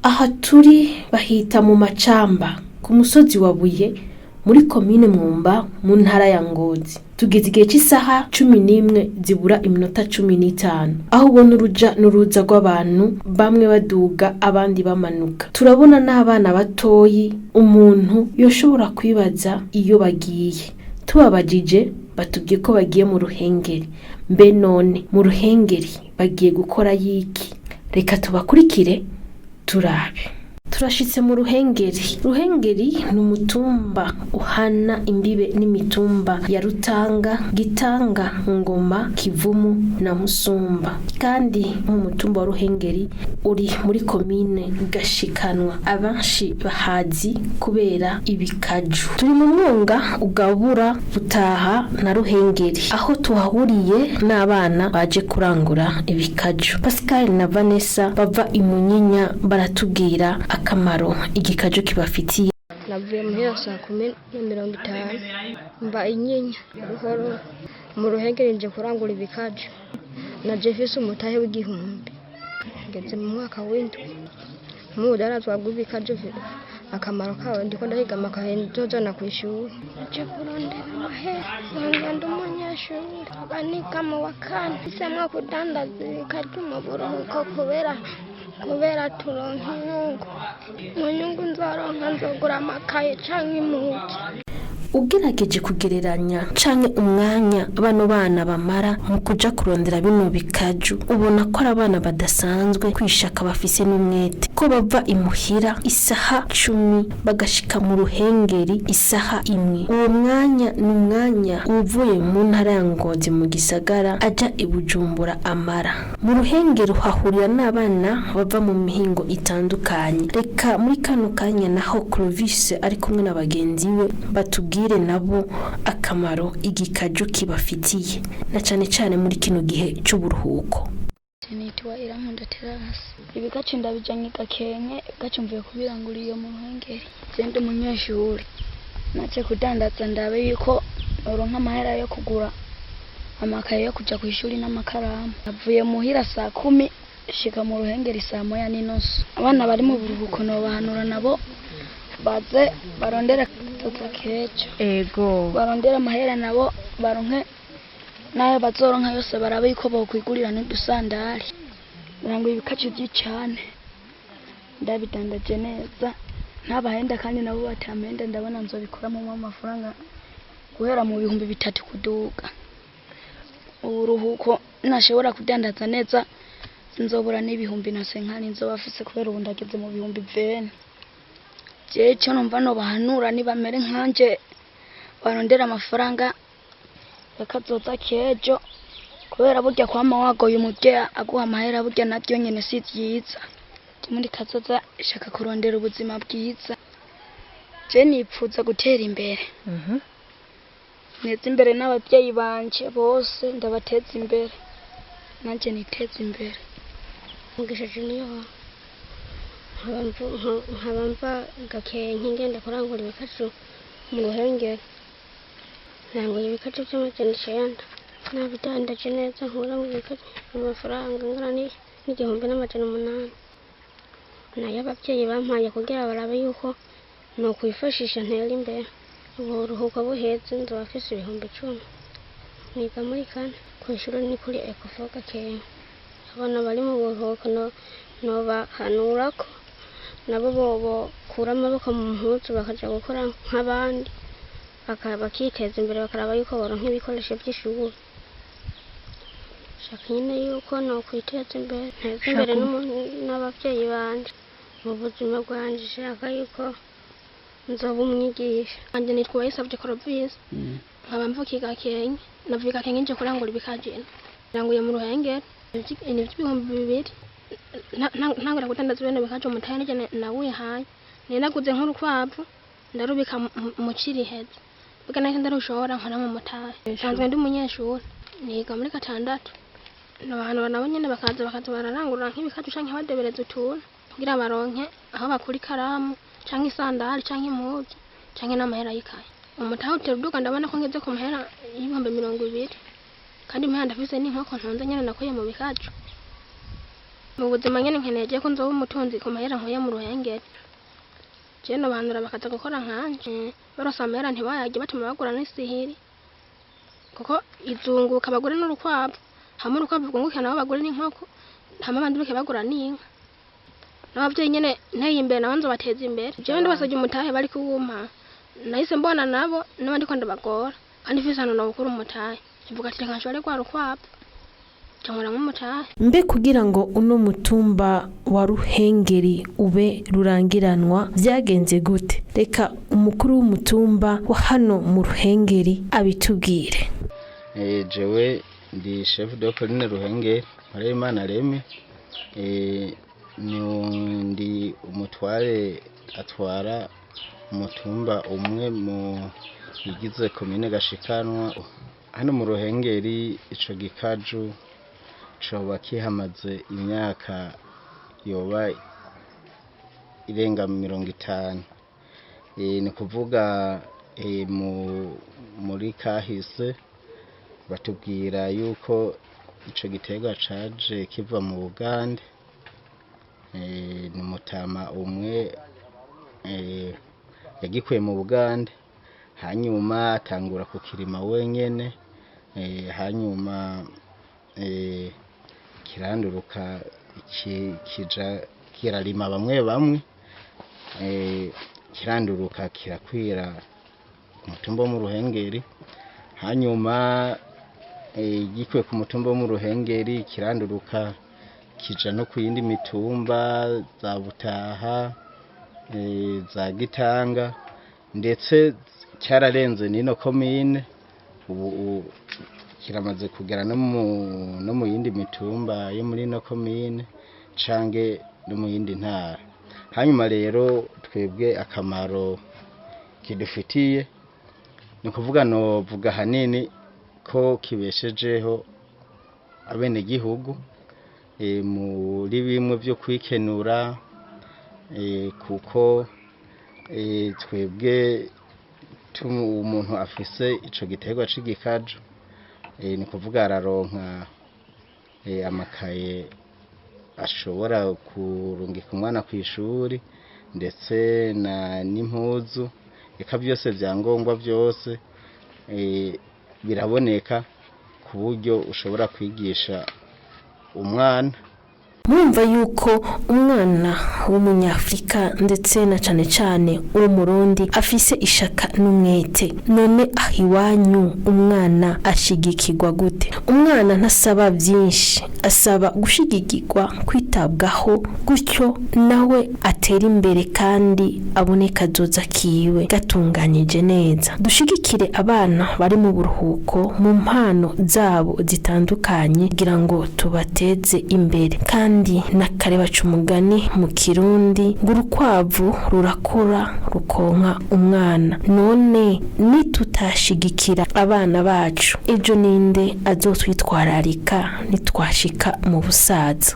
Aha turi bahita mu Macamba ku musozi wa Buye, muri komine Mwumba, mu ntara ya Ngozi. Tugeze igihe cy'isaha 11 zibura iminota 15, aho ubona uruja n'uruza rw'abantu, bamwe baduga abandi bamanuka. Turabona n'abana batoyi. Umuntu yoshobora kwibaza iyo bagiye. Tubabajije batubwiye ko bagiye mu Ruhengeri. Mbe none mu Ruhengeri bagiye gukora yiki? Reka tubakurikire turabe. Turashitse mu Ruhengeri. Ruhengeri ni umutumba uhana imbibe n'imitumba ya Rutanga, Gitanga, Ngoma, Kivumu na Musumba. Kandi umutumba wa Ruhengeri uri muri komine Gashikanwa. Abenshi bahazi kubera ibikaju. Turi mu mwonga ugabura Butaha na Ruhengeri, aho tuhahuriye n'abana baje kurangura ibikaju. Pascal na Vanessa bava imunyinya, baratubwira akamaro igikaju kibafitiye. Navuye muhira saa 10:50, mba Inyinya Ruhoro mu Ruhengeri, nje kurangura ibikaju. Naje mfise umutahe w'1000. Ngeze mu mwaka w'indwi. Mu budanazwa bw'ibikaju, akamaro kawo, ndiko ndahiga amakaye nzojana kw'ishuri. Nje kurondera amahera. Nsanzwe ndi umunyeshuri, nkaba niga mu wa kane. Mpisemwo kudandaza ibikaju mu buruhuko kubera turonka inyungu. Mu nyungu nzoronka nzogura amakaye canke impuzu. Ugerageje kugereranya canke umwanya bano bana bamara mu kuja kurondera bino bikaju, ubona ko ari abana badasanzwe kwishaka, bafise n'umwete, ko bava imuhira isaha 10 bagashika mu Ruhengeri isaha 1. Uwo mwanya ni umwanya uvuye mu ntara ya Ngozi mu gisagara aja i Bujumbura amara. Mu Ruhengeri uhahurira n'abana bava mu mihingo itandukanye. Reka muri kano kanya naho Clovis ari kumwe na bagenzi be batubwire nabo akamaro igikaju kibafitiye, na cane cane muri kino gihe c'uburuhuko. Nitwa Irankunda Terasi. Ibikaju ndabijanye Gakenke, ibikaju mvuye kubirangura iyo mu Ruhengeri. Je ndi umunyeshuri, naje kudandaza ndabe yuko noronka amahera yo kugura amakaye yo kuja kw'ishuri n'amakaramu. Navuye muhira saa 10, shika mu Ruhengeri saa 1:30. Abana bari mu buruhuko nobahanura nabo baze barondere kazoza kejo. Barondere amahera nabo baronke nayo bazoronka yose, barabe yuko bokwigurira n'udusandari. Nranguye ibikaju vy'icane, ndabidandaje neza ntabahenda kandi nabo batampenda, ndabona nzobikuramo amafaranga guhera mu 3000 kuduga. Uburuhuko nashobora kudandaza neza sinzobura n'ibihumbi na senkani nzoba mfise, kubera ubu ndageze mu 20,000. Jewe ico numva nobahanura, nibamere nkanje, barondera amafaranga yakazoza kejo, kubera burya kwama wagoye umuvyeyi aguha amahera, burya navyo nyene si vyiza. Muri kazoza shaka kurondera ubuzima bwiza. Je nipfuza gutera imbere, neza imbere n'abavyeyi banje bose, ndabateza imbere nanje niteze imbere. Mugisha Junior, nkaba mva Gakenke, ngenda kurangura ibikaju mu Ruhengeri. Nranguye ibikaju vy'900, nabidandaje neza nkuramwo ibikaju amafaranga angana n'1800, nayo abavyeyi bampaye kugira barabe yuko nokwifashisha ntera imbere. Uburuhuko buheze nzoba mfise 10,000. Niga muri kane, kw'ishure ni kuri Ecofo Gakenke. Abana bari mu buruhuko nobahanura ko nabo bokura amaboko mu mpuzu bakaja gukora nk'abandi, bakiteza imbere, bakaraba yuko boronka ibikoresho vy'ishure. Shaka nyene yuko nokwiteza imbere, nteze imbere n'abavyeyi banje. Mu buzima bwanje shaka yuko nzoba umwigisha. Anje nitwa Uwayisavye Clovis, nkaba mvuka i Gakenke. Navuye i Gakenke nje kurangura ibikaju ino. Nranguye mu Ruhengeri ni vy'2000. Ntangura kudandaza bino bikaju, umutahe nije nawihaye. Nari naguze nk'urukwavu, ndarubika mu ciriheze, burya nahise ndarushora nkoramwo umutahe. Nsanzwe ndi umunyeshuri, niga muri gatandatu. Abantu nabo nyene bakaza bararangura nk'ibikaju canke badebereza utuntu kugira baronke aho bakura ikaramu canke isandari canke impuzu canke n'amahera y'ikaye. Umutahe utera uduga, ndabona ko ngeze ku mahera y'20,000, kandi muhira ndafise n'inkoko ntunze nyene nakuye mu bikaju. Mu buzima nyene nkeneye je ko nzoba umutunzi ku mahera nkuye mu Ruhengeri. Je nobahanura bakaza gukora nkanje, baronse amahera ntibayarye, batuma bagura n'isihiri, kuko izunguka bagure n'urukwavu, hamwe urukwavu rwunguka nabo bagure n'inkoko, hamwe abandi bake bagura n'inka. N'abavyeyi nyene nteye imbere nabo nzobateza imbere. Jewe ndabasavye umutahe bari kuwumpa, nahise mbona nabo niba ndiko ndabagora kandi mfise ahantu nowukura umutahe, mvuga ati reka nshore rwa rukwavu nca nkuramwo umutahe. Mbe kugira ngo uno mutumba wa Ruhengeri ube rurangiranwa byagenze gute? Reka umukuru w'umutumba wa hano mu Ruhengeri abitubwire. Jewe ndi chef de colline Ruhengeri, Nkoreyimana Remy. Ndi umutware atwara umutumba umwe mu igize komine Gashikanwa. Hano mu Ruhengeri ico gikaju coba kihamaze imyaka yoba irenga 50. Ni kuvuga muri kahise batubwira yuko ico giterwa caje kiva mu Bugande. Ni umutama umwe yagikuye mu Bugande, hanyuma atangura kukirima wenyene, hanyuma kiranduruka kija kirarima bamwe bamwe, kiranduruka kirakwira ku mutumba wo mu Ruhengeri. Hanyuma gikuye ku mutumba wo mu Ruhengeri kiranduruka kija no ku yindi mitumba za Butaha, za Gitanga, ndetse cyararenze n'ino komine. Ubu kiramaze kugera no mu yindi mitumba yo muri ino komine cange no mu yindi ntara. Hanyuma rero twebwe akamaro kidufitiye ni ukuvuga, novuga hanini ko kibeshejeho abenegihugu muri bimwe vyo kwikenura, kuko twebwe umuntu afise ico giterwa c'igikaju, ni kuvuga araronka amakaye ashobora kurungika umwana kw'ishuri, ndetse n'impuzu, eka vyose vya ngombwa vyose biraboneka ku buryo ushobora kwigisha umwana. Murumva yuko umwana w'umunyafrika ndetse na cane cane w'umurundi afise ishaka n'umwete. None aho iwanyu umwana ashigikirwa gute? Umwana ntasaba byinshi, asaba gushigikirwa, kwitabwaho, gutyo nawe atera imbere kandi abone kazoza kiwe gatunganyije neza. Dushigikire abana bari mu buruhuko mu mpano zabo zitandukanye kugira ngo tubateze imbere. Kandi nakare baca umugani mu Kirundi ngo urukwavu rurakura rukonka umwana. None nitutashigikira abana bacu, ejo ninde azotwitwararika nitwashika mu busaza?